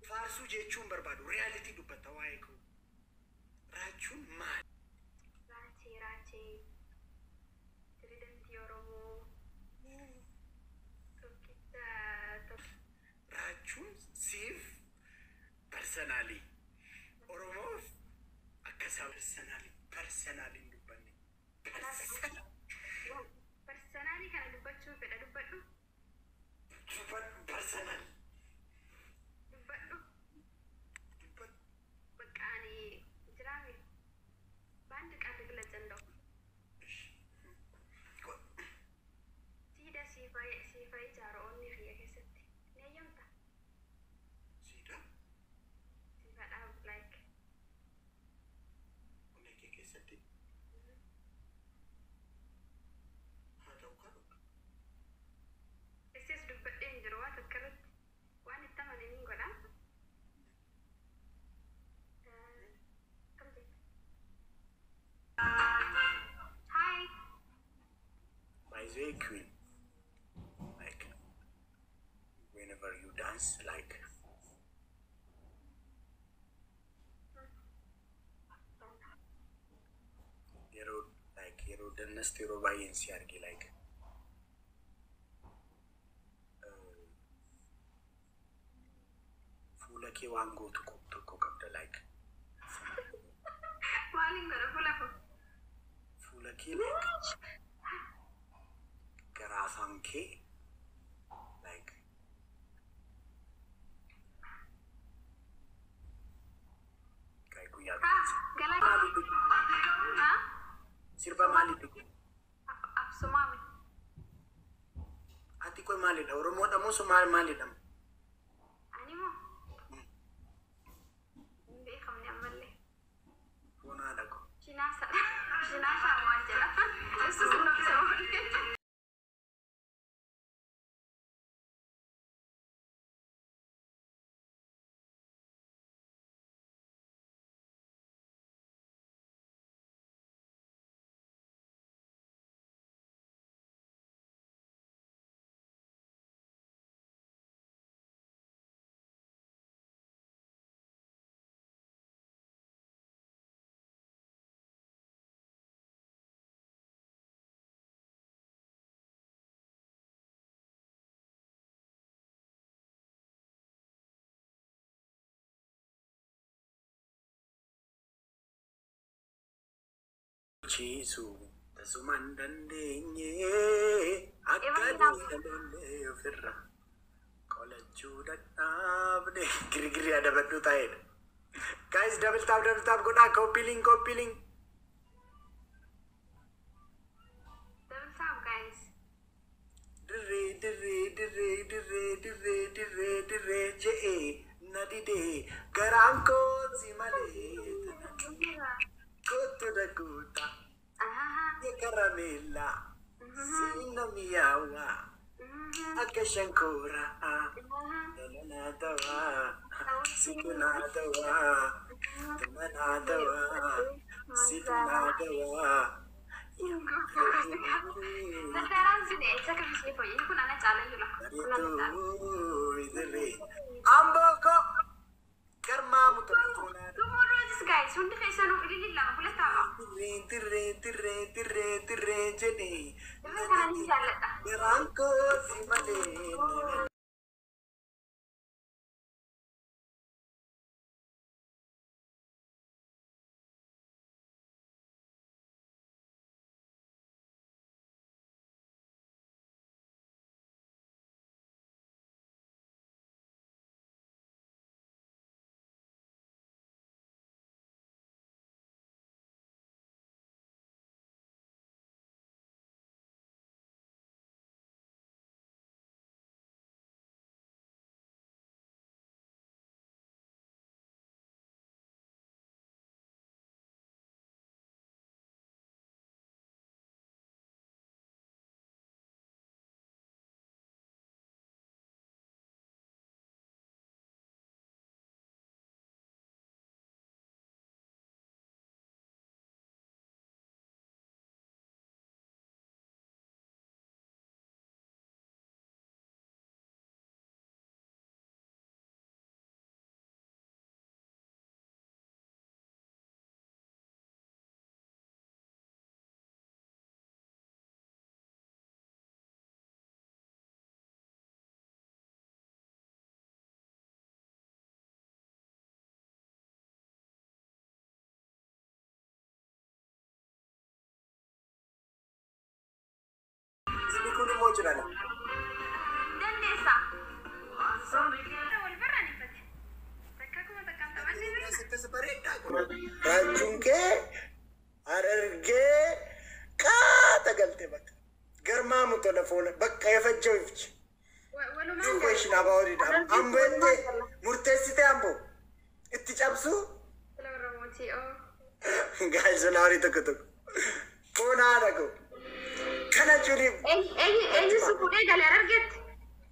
Faarsuu jechuun barbaadu reality dubbatta waa'ee koo. Raachuun maali? Raachee, Raachee, Pirezidantii Oromoo tokkicha tokko. Raachuun siif personally, Oromoof akka isaa personally, personally hin dubbanne. Personally. Personally kana dubbachuu fedha, dubbadhu. Dubbadhu personally. Dubbadhu. Dubbadhu. Bakka ani jiraame በአንድ ቃል ልግለጽ እንደው። እሺ። Siida siifa ijaaru onnee kiyya keessatti ni eeyyamta? Siidaa? Siifa dhaabu like. Onnee kee keessatti? Haa ta'u kaa bakka. Isis dubbadhee hin jiru waa takka irratti waan itti amane niin godha. Akkam jetta? Hi. By the way, Queen, like whenever you dance, like yeroo like yeroo dannastu yeroo baay'een si arge, like fuula kee waan gootu tokko qabda, like Maaliin godha fuula koo? Fuula kee like gara afaan kee like kai guyyaa Haa, galaa. Haa? Sirba maaliidha? Af Sumaami. Ati koi maalidha? Oromoodha moo Somaali maalidha? Ani moo? Hin beekamne ammallee. Fonaadha ko. Shinaasa. Shinaasa waan jedha. Isus nobsa. Chiisu tasuma hin dandeenye akka diinalollee ofirra qolachuu dadhabne girgirri adabadhu ta'edha. Guys, double tap, double tap godhaa, copy link, copy link. Double tap, guys. Dirree dirree dirree dirree dirree dirree dirree je'ee na didee garaan koo si malee kottu dakuuta karameella siina miyaawaa akka shankooraa nanaa tawaa situnaa tawaa tumanaa tawaa situnaa tawaa. Dardaraan sun eessa kamisni fooyyee kun ana caalayyuu lafa. Kun ana caala. Dirree amboo ko garmaamu toltuunaa. Two more roses, guys. Hundi keessanuu ililii lama ሁለት አበባ. Dirree dirree dirree dirree dirree jedhee Dirree kana ni jaalladha. garaan koo si malee. Inni kun immoo jira la. Dandeessa. Wal barraan ifate. Takka kuma takkaan taphannee beekna. Akkas bareedaa kun. Raachuun kee Harargee qaata galte bakka. Garmaamu tola foona bakka efajjoo ifchi. Walumaan Duuba ishiin abaa'oodha. Ambo jettee murteessitee ambo itti cabsu Tola Oromootii oo. Gaayis laarii tokko tokko. Foon haadha koo. Kana jechuun Eenyu si fuudhee galee Harargeetti?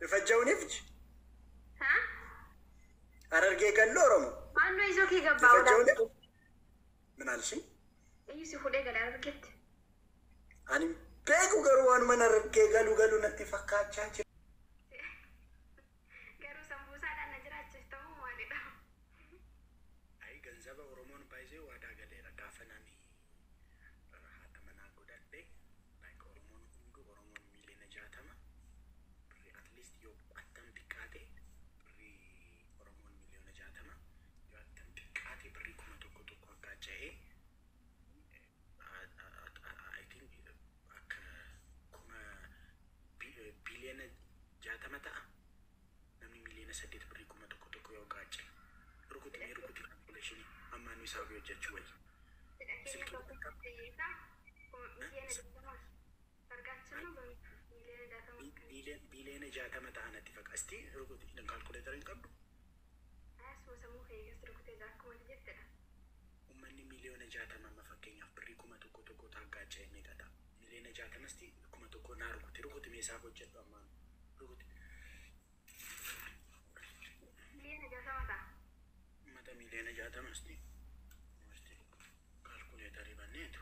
ifajja'uun ifchi. Haa? Harargee gallu Oromoo. Maannoo ijoo kee gabbaa Ifajja'uun oolaa. ምን አልሽኝ? Eenyu si fuudhee galee Harargeetti? Ani beeku garuu waanuma harargee galu galu natti fakkaachaa jira. Garuu sambuusaadhaan na jiraachifta moo maalidha? Ayi ganzaba Oromoon baay'ee waadaa galeera gaafa nani haadha manaa godhadhe like Oromoon hundu Oromoon miiliyoona 60 birrii at least yoo attam xiqqaate birrii Oromoon miiliyoona 60 yoo attam xiqqaate birrii 1000 tokko akka ce'ee I think akka 60,000,000,000 ta'a. Namni miiliyoona 8 birrii 1000 tokko yoo qaacce rukuti mee rukuti calculation ammaan nu isaa hojjechuu wayya. Cidha keenya tokko hiyyeessaa miiliyoona 60 argaachuu miiliyoona 60. Biiliyoona 60 ta'a natti fakkaata. Asti rukuti calculator hin qabdu. Asuma sammuu kee keessa rukutee jira akkuma ati jettedha. Uummanni miiliyoona 60 amma fakkeenyaaf birrii 1000 tokko taaggaacha'e meeqa ta'a? Miiliyoona 60 asti 1000 naa rukuti rukuti mee isaaf hojjedhu ammaan rukuti. Miiliyoona 60 ta'a. Uummata miiliyoona 60 asti calculatorii banneetu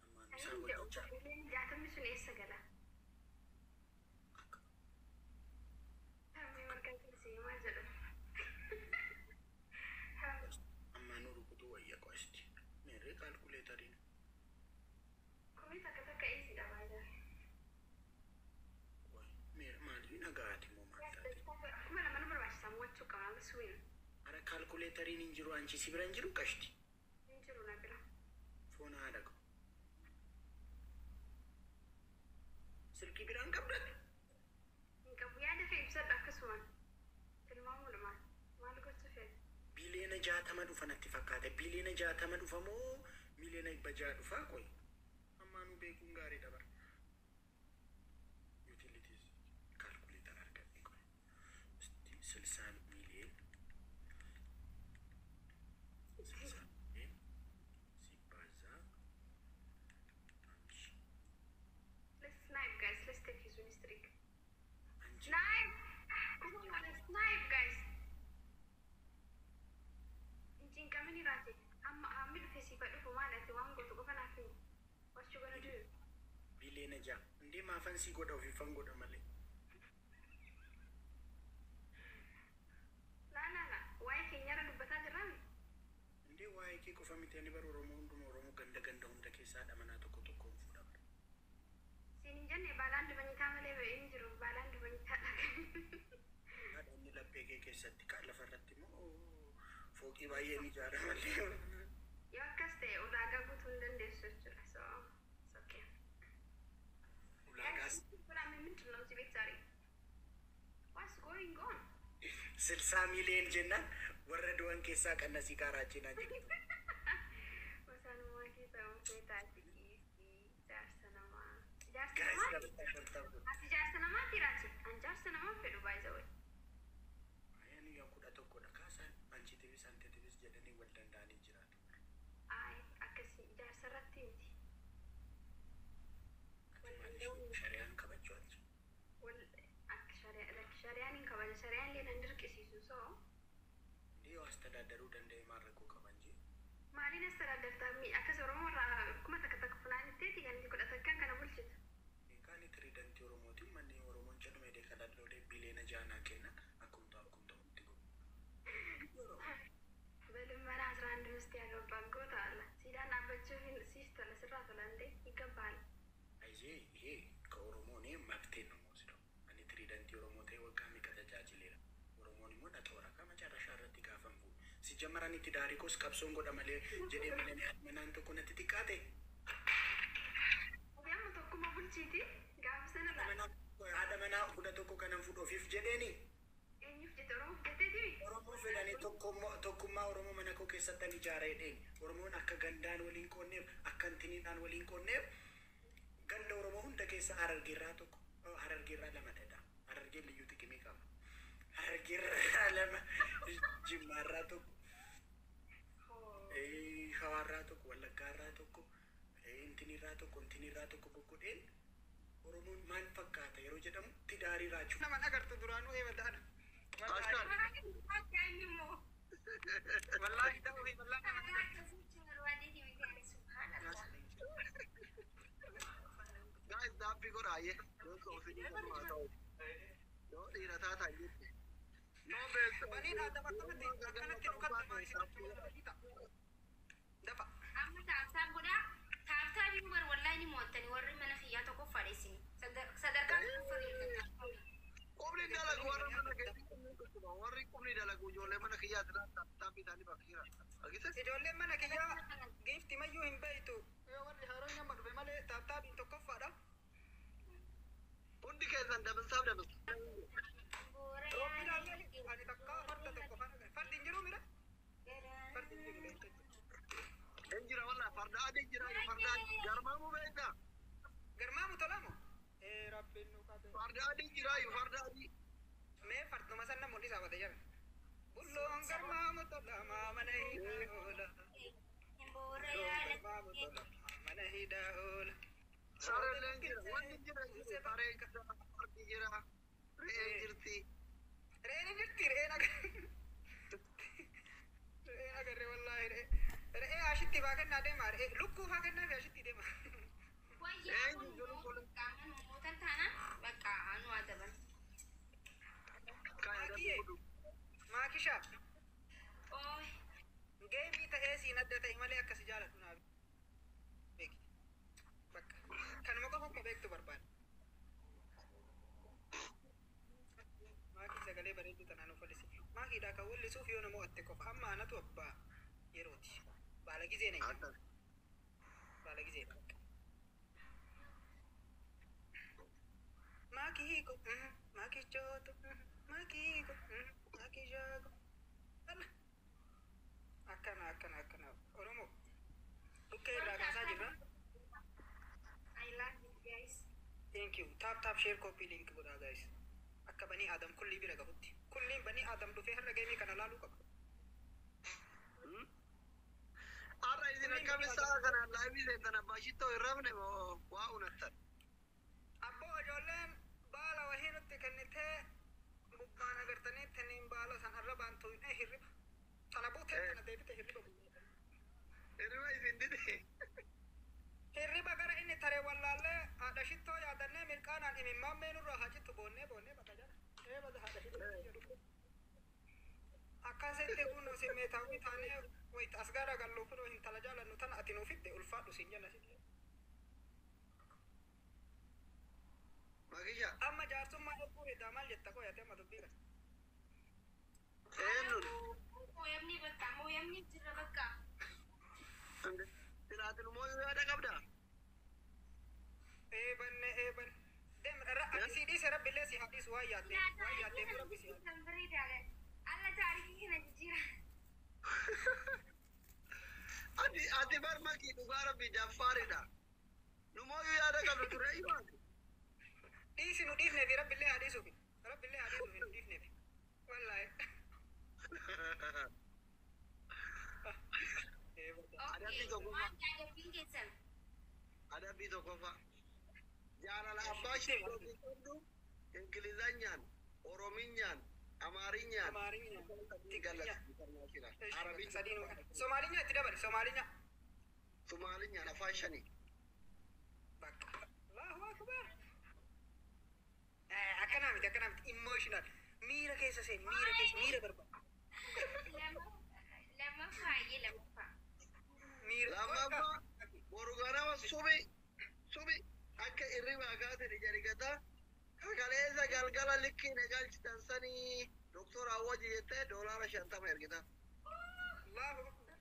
ammaan isaaf hojjechaa. Miiliyoona 60 sun eessa gala? Harmee margaa keessee maal jedhu? Ammaan nu rukutuu wayya qo'asti. Meerree calculatoriin. Kumii takka takka eessiidha baay'ee. Maaliif nagaati immoo maal taate? 2000 nu barbaachisa mo'achuu qaba suwiin. Ara calculatoriin hin jiru anchi si bira hin jiru qashti. Hin jiru na bira. Foon haadha koo. Silkii biraan qabdate. Hin qabu yaada fe'e ibsadhu akkasumaan. Tilmaamuudhumaan maal gochuu fe'e? Biiliyoona 60 dhufa natti fakkaate. Biiliyoona 60 dhufa moo miiliyoona 600 dhufa qoy. Ammaa nu beekuun gaariidha bara. Utilities calculator argadhe qoy. 60 ሚሊዮን 60 ሚሊዮን ሲባዛ 1000 Let's snipe, guys. Let's take his win streak. አንቺ Snipe! Come on, snipe, guys. Hin cinqamini raate. Amma hammi dhufe siif haa dhufu maal ati waan gootu qofa naaf himi. What you gonna do? 6 biliyoona እንዴ maafan si godha ofiifan godha malee. Laa laa laa. Waa'ee keenyarra dubbataa jirraami. እንዴ waa'ee kee qofa miti ani bara Oromoo hunduma Oromoo ganda ganda hunda keessaa haadha manaa tokko tokkoon fuudha bara. Siin hin jenne baalaan dubanyitaa malee ba'ee hin jiru. Baalaan dubanyitaadha. Haadha inni laphee kee keessatti kaan lafarratti immoo fooqii baay'een ijaara malee. Yoo akkas ta'e ulaagaa guutuu hin dandeessu jechuudha. So, it's okay. Ulaagaas ምንድን ነው እዚህ ቤት ዛሬ? What's going on? 60 ሚሊዮን jennaan warra du'an keessaa qannasii kaaraachee naan jedhu. Wasanumaa keessa feetaati dhiisii jaarsa namaa. Jaarsa Guys, namaa? double tap godhu. Ati jaarsa namaati raachi? An jaarsa namaa fedhu by the way. Ayyaani yaa 11dha kaasaan anchiitiifis anteetiifis jedhanii wal danda'anii jiraatu. Ay, akkasii jaarsa irratti miti. Ati maaliif shari'aan kabajuu ati? Wal akka shari'aa lakki shari'aan hin kabaja shari'aan illee nan dirqisiisu so እንዴ yoo astadaadaruu danda'e maal rakkoo qaban jee? Maaliin astadaadartaa akkas Oromoo irraa kuma takka takka funaanitteeti kan 11n kana bulchitu. Kaani tiriidantii Oromootiin manni Oromoon jedhuma edee kadhadhoolee biliyoona 6 naa kenna akkumta akkumta hundi godhu. በልመና 11 ሚስት ያገባ ጎታ አለ ሲዳን አበችው ሲስ tola sirraa tola እንዴ ይገባሃል። አይዜ ይሄ ከኦሮሞ እኔ መብቴን ነው የምወስደው። Ani tiriidantii Oromoo ta'e waggaa meeqa tajaajileera. Oromoon immoo na toora ka መጨረሻ irratti gaafan fuudhu. ሲጀመር ani tidaarii koos qabsoon godha malee jedhee malee ni manaan tokko natti xiqqaate. Ati amma tokkuma bulchiiti gaafa Sana laala. Haadha manaa 11 kanan fuudhu ofiif jedheeni. Eenyuuf jette? Oromoof jetteeti? Oromoo fedhanii tokkummaa Oromoo mana koo keessatti ani ijaara jedheen. Oromoon akka gandaan waliin qoonneef, akka intiniidhaan waliin qoonneef, ganda Oromoo hunda keessa Harargeerraa tokko, Harargeerraa lama dhedha. Harargeen liyyuu xiqimii qaba. Harargeerraa lama, Jimmaarraa tokko, Shawaarraa tokko, Wallaggaarraa tokko, intiniirraa tokko, intiniirraa tokko goggodheen Oromoon maal fakkaata yeroo jedhamu tidaarii raachuu. Nama agartu duraanuu eeba ta'ana. Ashkar. Akka inni immoo. Wallaahi ta'uu fi wallaahi nama agartu. Subhanallah. Guys, daabbii godhaa ayyee. Yoo soofii haa ta'u. Yoo dhiira taatan jette. Yoo beektu. Baniin Aadam akkanatti akkanatti nu kattamaa isin. Dafa. Amma tap tap godhaa. Tap tap iyyuu bar wallahi ni mo'attani warri mana kiyyaa tokko fadheessini. Sadarkaa tokko fadheessini. Qubni dalagu warra mana keessatti, warri qubni dalagu ijoollee mana kiyyaa jira, taappii isaanii bakka jira. Argite? Ijoolleen mana kiyyaa giifti mayyuu hin beeytu. Yoo warri haaroon nama dhufe malee tap tapiin tokkoffaadha. Hundi keessan dabalsaaf dabalsa. Roobbi ilaallee ani takkaa farda tokko fardi hin jiru mira? Fardi hin jiru beektu. Hin jira wallaa, farda adii jira, farda adii garmaamuu beektaa? Garmaamu tolamu? Ee, Rabbiin nu qabe. Farda adii jira, farda adii. Mee farduma san na mul'isaa bate jala. Bulloon garmaamu tolamaa mana hidhaa oola. Bulloon garmaamu tolamaa mana hidhaa oola. Sareen jira, wanni jira, sareen jira, fardi jira, re'een jirti. Re'een hin jirti, re'een agarre. Re'een agarre wallaahi re'ee. Re'ee ashitti faa kennaa deema, re'ee lukkuu faa kennaa fi ashitti deema. Wayyaa kun qaamaan mootan taanaan bakka anu adaban. Maakiyyee, maakishaa. Ooy. Geemii ta'ee siin adda ta'e malee akkasi jaaladhu naa beeki. Bakka kanuma qofa akka beektu barbaada. Maakii sagalee bareedduu tanaan of wallisi. Maakiidhaa kan wallisuuf yoo nama mo'atte qofa, amma anatu abbaa yerooti. Baala gizee na jedha. Baala gizee bakka. Maakii hiiko, maakii chooto, maakii hiiko, maakii shaago. Akkana akkana akkana Oromoo dhukkee irraa kaasaa jirra. I love you guys. Thank you. Tap tap, share, copy link godhaa guys. Akka banii Aadam kullii bira gahutti. Kulliin banii Aadam dhufee har'a geemii kana laaluu qaba. Har'a isin akkami sa'a kanaan live seentan? Abbaa shittoo hin rafne moo waa unattan? Abboo, ijoolleen baala wahii nutti kennitee gubbaan agartanii taniin baala san arrabaan tuqnee hirriba. Sana buutee kana deebite hirriba. Hirriba isin dide. Hirriba gara inni taree wallaallee haadha shittoo yaadannee mirqaanaan imimmaan meenurraa haa cittu boonnee boonnee bakka jala. Ee, bada haadha shittoo jedhu. Akkasitti kun simmeetaawwi taanee wayita as gara gallu kunoo intala jaalannu tana ati nuuf fidde ulfaadhu siin jenna siin. Makisha. Amma jaarsummaa hedduu hedaa maal jetta qoyate amma dubbii kana? Eenyuun? Mooyamni bakka mooyamni jira bakka. Silaatin immoo yaada qabdaa? Eebanne eeban. Deem ati sii dhiise, Rabbi illee si haa dhiisu, waan yaaddee waan yaaddee Rabbi si haa. Kan bareedaadha. Alla taarikii kana jijjiira. Ati bar makii dhugaa Rabbi jaffaaridha. Numooyyuu yaada qabdu ture iyyuu ati. Dhiisi, nu dhiifneefi Rabbi illee haa dhiisuufi. Rabbi illee haa dhiisuufi nu dhiifneefi. Wallaahi. Eebada. Adabbii tokkoffaa. Waan adabbiin keessan. Adabbii tokkoffaa. Jaalala abbaa shittoo qabdu Ingilizanyaan, Orominyaan, Amaarinyaan, Amaarinyaan. Tigirinyaan, Arabinyaan, Sadiin Somaalinya itti dabali Somaalinya. Somaalinyaan, afaan shanii. Bakka. Allahu akbar. Akkanaa miti, akkanaa miti, emotional. Miira keessa seeni, miira keessa, miira barbaada. Lammaffaa ayyee lammaffaa. Miira. Lammaffaa, boru ganama subi subi akka irribaa kaate ija kakaleessa galgala likkii na galchitan sanii Doktor Awwaji jettee $50 ergita. Allahu akbar.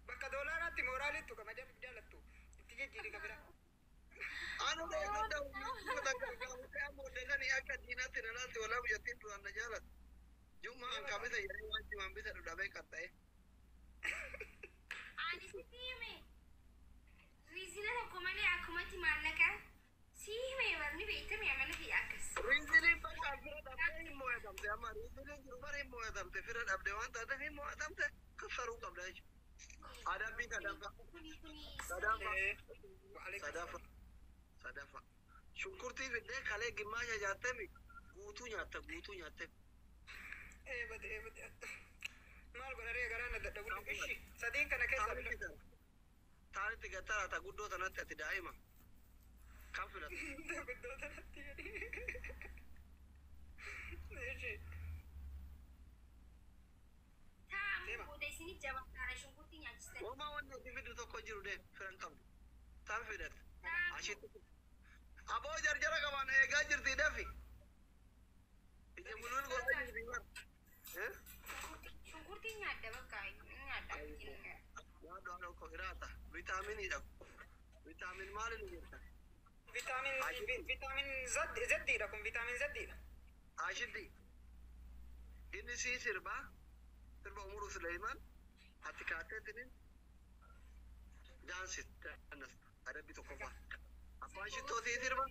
Bakka doolaaraatti mooraaliittu kama jaalattu itti jijjiiri kabira. Anu deeggarda uummata gargaaruu ammoo akka diinaatti na laalti walaa biyyattiin duraan na jaalatu. Jummaan kamisa jedhee waan jimaan bisa dhudhamee qaxxa'e. Ani sitti hime. Reason tokko malee akkumatti maallaqa si hime barni beektame amala fi akkas. Reasoniin bakka fira dhabdee hin mo'atamte amma reasoniin jiru bara hin mo'atamte fira dhabde waan taateef hin mo'atamte kassaruu qabda jechuudha. Adabbii sadaffaa. Kuni kuni. Sadaffaa. Waalaikum. Sadaffaa. Sadaffaa. Shunkurtii fiddee kalee gimmaasha nyaattemi guutuu nyaatta guutuu nyaatte. Ee bade ee bade. Maal godharee garaa na dadhabu. Ishi sadiin kana keessaa filadhu. Taanitti gattara ta guddoo tanatti ati daa'ima. Kan filatu? Guddoo tanatti jedhi. Ishi. Taa'amu booda isinit jabaataadha shunkurtii nyaachistan. Womaa wanni ati fiddu tokko jiru deem firan qabdu. Tan fidatte. Taa'amu. Ashitti. Aboo jarjara qabaan eegaa jirti dafi. Ija muluun godhaa jirti bar. Eh? Shunkurtii nyaadda bakka nyaadda. Nyaadhu haadha koo hiraata. Vitaaminiidha. Vitaamin maali nu jirta? Vitaamin vitaamin Z Zeddiidha kun vitaamin Zeddiidha. Ashitti. Inni sii sirbaa. Sirba Umuru Suleiman. Ati kaateetinin daansi dannas adabbi tokkoffaa. Abbaan shittoo sii sirba.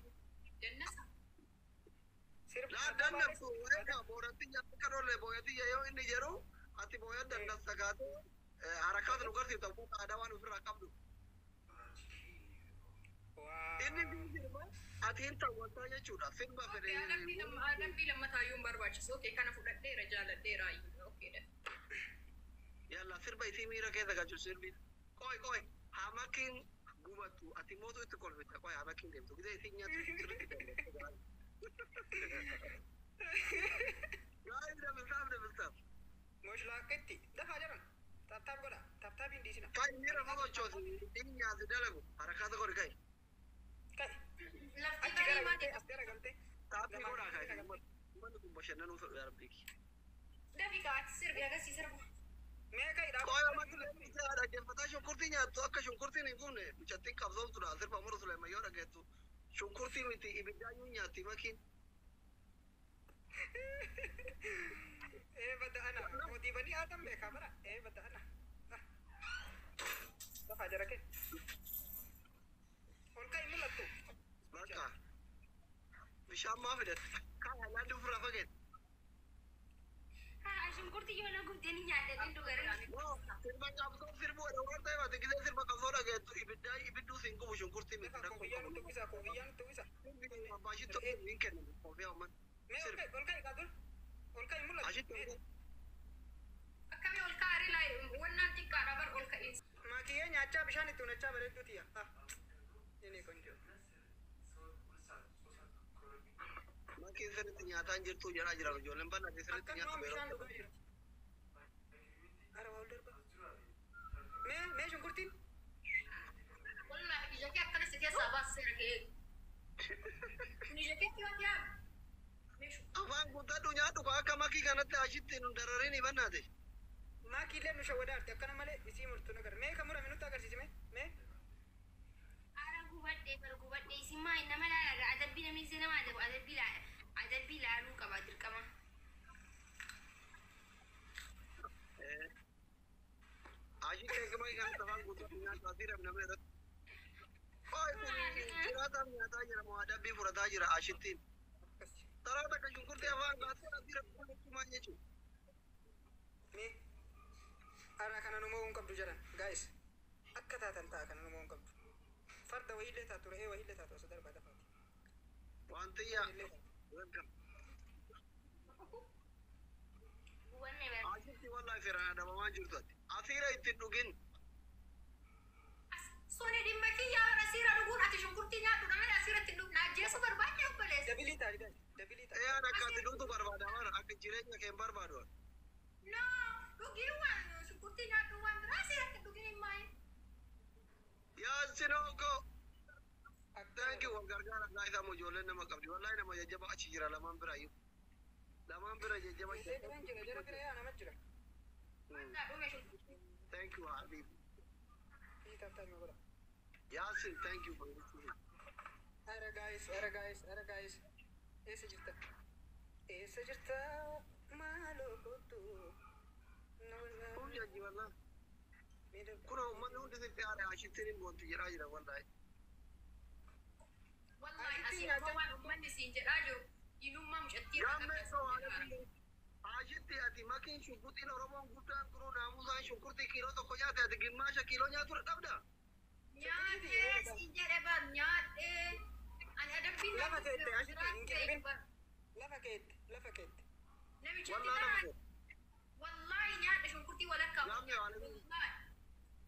Dannasa. Sirba. Laa dannabsu egaa booratiyya akka dholle booyatiyya yoo inni jedhu ati booya dannasta kaatee harakaas nu garsiifta uffata aadaa waan ofirraa qabdu. Waa. Inni sii sirba ati hin tawwattaa jechuudha. Sirba Okay, adabbii fedhe. lamma adabbii lammataayyuu hin barbaachisu. Okay, kana fudhadheera jaaladheera. Okay, dha. Yalla sirba isii miira keessa galchu sirbi. Qoy qoy hamakiin gubattu ati mootu itti kolfita qoy hamakiin deemtu gisee isiin nyaattu sirriitti deemtu. Gaarii dabaltaaf dabaltaaf. Mooshlaaqitti dafaa jiran. Tap tap godha. Tap tapiin dhiisina. Kai miira sosochoosi inni nyaati dalagu harakaata godhi kai. Kai. Lafti Achi barii maal garagaltee as garagaltee. Taaphii godhaa kai. Uummanni kun bashannanuu fedhu yaa rabbii. Dafi kaa'ati sirbi agarsiisa sirba. Mee kai dhaa. Qoy amatti leenjisaa dhaggeeffataa shunkurtii nyaattu akka shunkurtiin hin gubne mucattiin qabsoomtudha sirba Umar Suleeman yoo dhageettu shunkurtii miti ibiddaayyuu nyaatti makiin. Ee bada ana. Mootii banii aadam beekaa bara. Ee bada ana. Dafaa jara kee. Ol ka'i mul'attu. Bakka bishaan maa fidatte? Kan halaaddi ofirraa fageette. Haa shunkurtii yoo na gubdee ni nyaadda dhugaraa. Sirba qabsoo sirbuudha waan ta'eef ati gisee sirba qabsoo dhageettu ibiddaa ibidduu siin gubu shunkurtii miti Dafaa rakkoo koofiyyaa nutti qabu. uwwisa koofiyyaa nutti uwwisa. Abbaa shittoo hin kennamu koofiyaa uummanni. Mee ol ka'i ol ka'i qaatul. Ol ka'i mul'attu. Ashitti ol ka'i. Akkamii ol kaa'aree laa wannaan xiqqaadha bar ol ka'iinsa. Maakiyyee nyaachaa bishaan itti unachaa bareedduu tiyya. Ah. Inni konjoo. Makiin sirriitti nyaataan jirtu jedhaa jiran ijoolleen banna sirriitti Akka nyaatu noon yeroo bishaan dhugaa jirti. Ara waa ol darba. Mee mee shunkurtiin. Wallahi ija kee akkana si keessaa baasiseera kee. Kun ija keetti yoo dhiyaatu. Meeshu. Afaan guuttadhu nyaadhu koo akka makii kanatti ashitti nu darariin hibannaate. Maakiillee nu shawwadaarte akkana malee isii murtu nagar. Mee kan murame nutti agarsiisi mee mee. Ara gubadhee bar gubadhee isin maa nama laala adabbii namni isin nama adabu adabbii adabbii laaluu qaba dirqama. Ashitti akka makii kanatti afaan guuttadhu nyaadhu asii nama irratti. Qoy kun jiraataan nyaataa jira moo adabbii fudhataa jira ashittiin. Akkas. Taraa takka shunkurtii afaan baasee asii rakkoo jechuudha. Mee. Ara kana nu mo'uu hin qabdu jedhan gaa'is. Akka taatan ta'a kana nu mo'uu hin qabdu. Farda wayiillee taatu re'ee wayiillee taatu osoo darbaa dafaati. Wantiyyaa. Illee taatu. Welcome. Gubannee bar. Ashitti wallahi seeraan adabamaa jirtu ati. Asiira ittiin dhugin. Suni dhimma kiyyaa bara asiira dhuguun ati shunkurtii nyaadhu namni asiiratti hin dhugna ajjeesuu barbaadde obboleessa. Dabilii taati gaa'is. Dabilii taati. Eeyaan akka ati dhugdu barbaada bara akka jireenya kee hin barbaadu. No, dhugii waan shunkurtii nyaadhu waan biraa asiiratti hin dhugin hin maayin. Yaa sinoo koo. Akka Thank you wal gargaara guys amma ijoolleen nama qabdi. Wallahi nama jajjaba achi jira lamaan bira iyyuu. Lamaan bira jajjaba Ishee biraan jira jara bira yaa nama jira. Wanta dhume shunkurtii. Thank you Habib. Ishii tap tap godha. Yaasin thank you for listening. Ara guys, ara guys, ara guys. Eessa jirta? Eessa jirta? Maaloo kottu. Kun jajji wallah. Kun uummanni hundi sitti haadha ashittiin hin boonti jedhaa jira wallahi. Wallahi asii immoo waan uummanni siin jedhaa jiru inummaa mucattii irraa Gaammee qabda koo siin jedhaa jira. Ashitti ati makiin shunkurtiin Oromoon guddaan turuu naamusaan shunkurtii kiiloo tokko nyaate ati gimmaasha kiiloo nyaatu dhabda. Nyaadhee siin jedhe bar nyaadhee. Ani adabbiin Lafa nama keette ashitti hin jiraatee kijibin. bar. Lafa keette, lafa keette. Namichatti Wallahi baraan nama wallahi nyaadhe shunkurtii walakkaa. Gaammee waan inni Wallahi.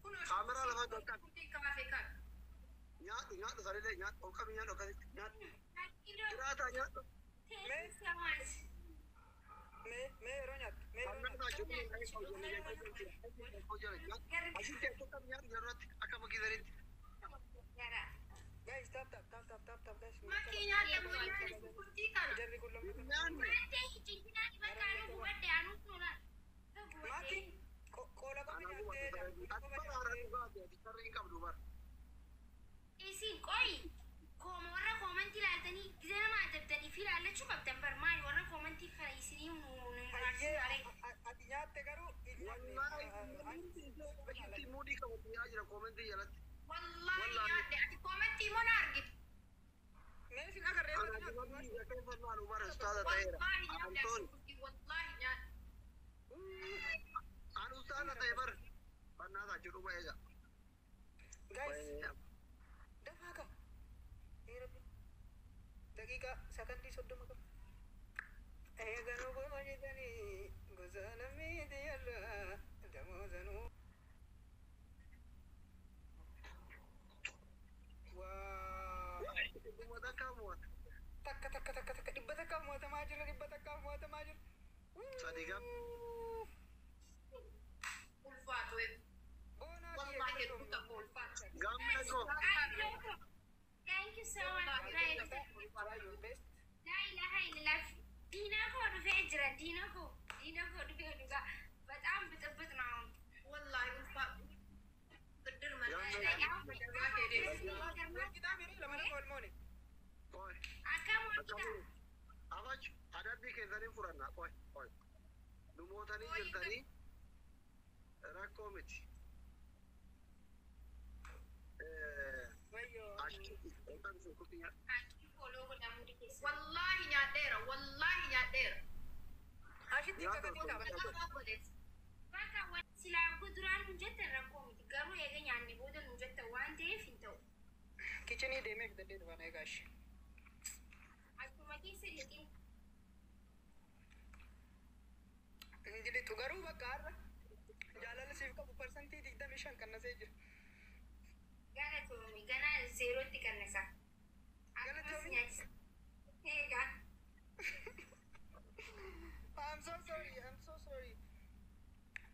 Kunoo kaameraa lafa shunkurtii qaqqabe. shunkurtii kaafee kan. Nyaadhu nyaadhu sanillee nyaadhu ol qabi nyaadhu akkasitti nyaadhu. Jiraataa nyaadhu. Thank you so much. Mee mee yeroo nyaattu, mee yeroo Kaameraa nyaattu. shunkurtii ashitti ol qabi nyaadhu yerootti akka makii sanitti. Gara. Guys, tap tap tap tap tap tap guys. Makii nyaadhe moo nyaadhe shunkurtii kana. Jarri kun lammata. Nyaanni. Maantee cincinaa bakka anu gubadde anu tola. Maatiin qoola qofa Ana nyaattee gubatu dha. ati bara haaraa dhugaati ati sarri hin qabdu bara. Isin qoyi kooma warra koomantii ilaaltanii gizee nama adabdanii fi ilaallachuu qabdan bar maali warra koomantii kana isinii nu Hayyee muraasisare. ati nyaatte garuu hin nyaanne. Wallahi ashitti muudii qabatu yaa jira koomentii jalatti. Wallahi Wallahi. nyaadhe ati koomentii moo na argite. Mee isin agarree Ana yeroo nyaattu. dibabii ija keessa laalu bara ustaaza ta'eera. Wallahi nyaadhe Antoon shunkurtii wallahi nyaadhe. an ustaaza ta'e bara. Bannaasaa jedhu ba'eega. Guys, dafaa qaba. Daqiiqaa sakandii 30 qaba. Eeganuu boojitanii gosa lammiiti irraa damoozanuu. Waa Dhuma takka mo'ata. takka takka takka takka 100 mo'atamaa jira 100 mo'atamaa jira. Sadi gam. Ulfaatu. Boonaa Wallahi kiyya hedduu tokko ulfaatu. Gammee koo. Thank you so much. Wallahi hedduu tokko ulfaatu. Try your best. Laa ilaaha illallah. Diina koo dhufee jira. Diina koo. Diina koo dhufee dhugaa. በጣም ብጥብጥ ነው አሁን። Wallahi ulfaatu. Qiddir mataa. Walqixaa miiri lama lama wal moone. Qoy. Akkam walqixa? Afachu adabbii keessanii furanna. Qoy qoy. Dumootanii jirtanii rakkoo miti. Wayyoo. Ashitti ol qabi shunkurtii nyaadhu. Follow godhamuu keessa. Wallahi nyaadheera wallahi nyaadheera. Ashitti kakatiin qaba. Bakka silaa duraan nu jettan rakkoo miti. Garuu eega nyaanne booda nu jettan waan ta'eef hin ta'u. Kichinii deemee fidadhee dhufan eegaa ishee. Akkuma keessa lixee Injilitu garuu bakka har'a jaalala siif qabu 25% kannasee jira. Galatoomi ganaa zeerootti kannasa. Akkasumas Galatoomi. nyaachisa. Eegaa. I'm so sorry, I'm so sorry.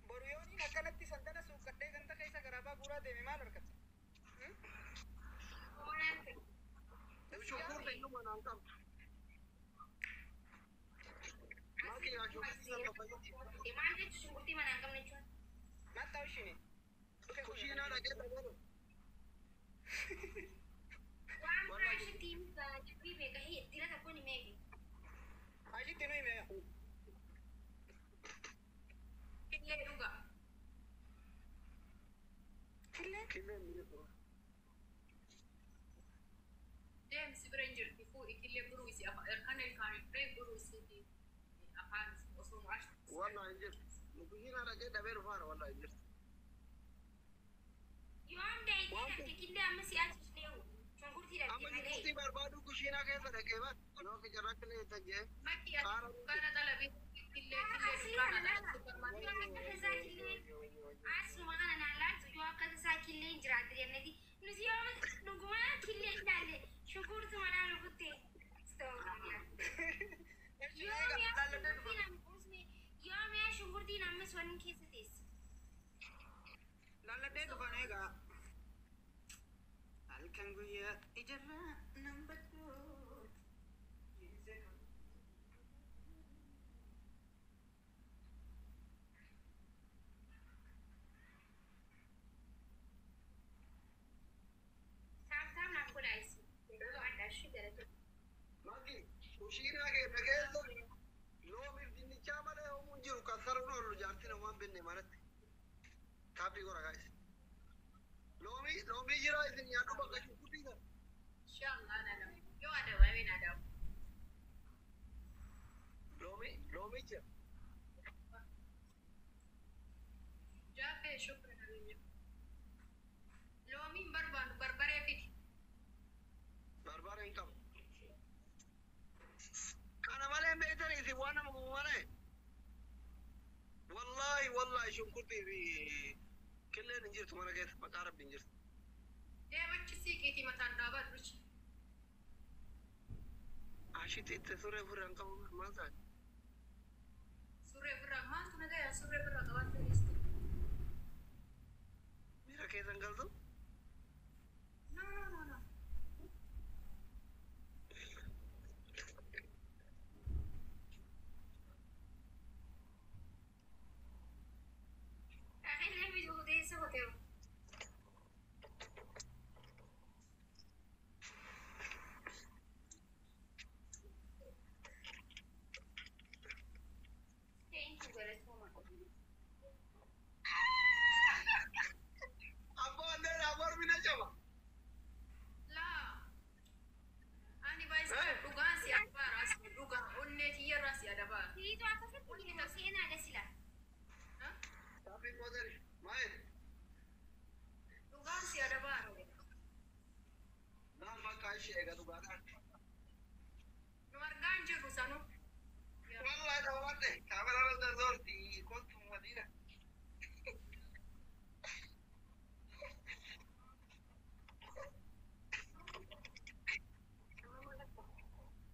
Boru yooniin akkanatti sandana suuqqadhee ganda keessa garaabaa guuraa deeme maal argatta? Hoonaan ta'e. Shunkurtii iyyuu manaan qabdu. Makii yaa shunkurtii sana fayyadu. Maal jechuun shunkurtii manaa hin qabne jechuun? Matta ishini. Kushiinaa dhaqee dhaqee. Waan biraa isheetti dubbii beeka dira tokkoon himeefi. Ashitti nu hime. Killee dhuga. Killee. Killeen ni jiru. Deemsi bira hin jirti fuudhi killee buruu isi afaan irkana ilkaan firee buruu isiiti afaan osoo ashti. Wallahi hin jirtu. Kushiinaa dhaqee dhabee dhufaara wallahi hin jirtu. Yoom daayitee dhabde killee amma si'aachisnee shunkurtii dhabde Amma malee. shunkurtii barbaadu kushiinaa keessa dhaqee bar. Yoo ficarra killee itti jee. Makki ati dukkaana xalabii killee killee Asii dukkaana kana xalabii supermaarkeetii. yoo akka tasaa killee asuma kana naan laattu yoo akka tasaa killee hin jiraatte jenneti nuti yoo dhugumaa killee hin laalle shunkurtuu manaa nu kutte. Yoo mi'a shunkurtii namni yoo mi'a shunkurtii namni wanni keessa teesse. Laalladhee dhufan eegaa. Halkan guyyaa ijarraa nan baddu. Tap tap naaf godhaa isin. Adda ishee. Kushiinaa keessa keessa loomiif dinnichaa malee hoomuun jiru kan saruun oolu jaartii namaan binne manatti. Taappii gora gaa'is. Loomii loomii jira isin nyaadhu bakka shunkurtii kana. Inshallah na nama. Yoo adabame na adabu. Loomii loomii jira. Jaafee shukran abinya. Loomiin barbaadu barbaree fidi. Barbaree hin qabu. Kana malee hin beektanii isin waan nama gubu malee. Wallaahi wallaahi shunkurtii fi killeen hin jirtu mana keessa maqaa rabbi hin jirtu. Deemachi siiqiitii mataan dhaabadhu. Ashitti itti suree ofirraa hin qabu maal taate? Surree ofirraa maaltu na gaya surree ofirraa qabaachuu dhiiste. Miira keessa hin galtu? No no no no. Illee biyya keessa qoteeru. Thank you galatoomaa. Abbaa dheeraa mormi na caba. Laa. Ani baay'ee dhugaan si adabaara as dhugaa onnee kiyyarraa si adabaara. Hiriirtuu akkasitti immoo seenaa gasila. Taappii mootari maal? Dhugaan si adabaara. Naan bakka ishee eegatu baadhaan. Nu argaa hin jirru sanuu. Wallaahi dhaabadhe kaameraa irra zoorti kottu madiina.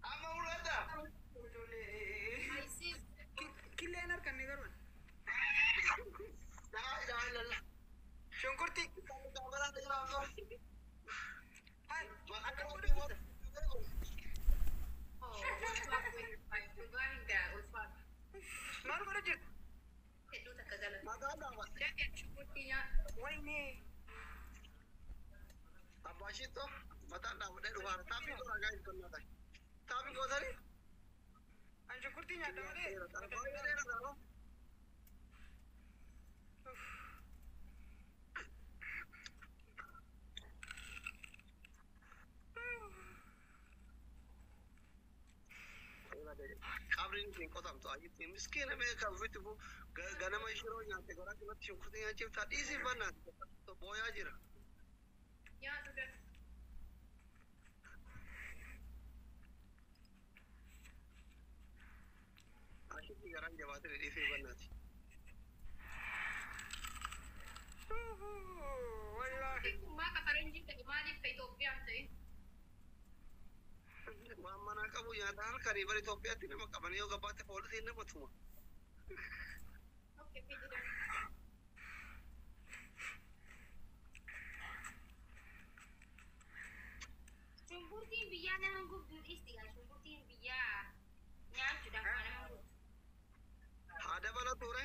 Amma mul'ata. Ijoollee Aysii killeen harkanne garuu. Daa ilaa ilaa. Shunkurtii. Kaameraa irra jira zoorti. Hai Maqaa akka rabbii godhu. mootari. dhugaan hin ga'a ulfaata. Maal godhu jirtu? Hedduu takka galata. Maqaa dhaabadhe. Jaafee shunkurtii nyaata. Waynee. Abbaa shittoo mataan dhaabadhee dhufaara. Taappii gora gaa'is kennaa ta'e. Taappii mootari. An shunkurtii nyaadha malee. Baay'ee dheeraa dha. Qabriin hin qotamtu ayyutti miskiina beekaa ofitti bu ganama shiroo nyaatte garaa irratti shunkurtii nyaachiftaa dhiisii bannaati booyaa jira. Nyaatu dha. Ashitti garaan jabaatee dhiisii bannaati. Wallaahi. Kun maa faranjii ta'e maaliif ta'e Itoophiyaan ta'e? Waan manaa qabu nyaata halkanii bara Itoophiyaatti nama qabanii yoo gabaatti poolisiin nama tuma. Okay, fidi dha. Shunkurtiin biyyaa nama gubduu dhiisti gaa shunkurtiin biyyaa nyaachuudhaaf kan nama gubdu. Haa dabala ture.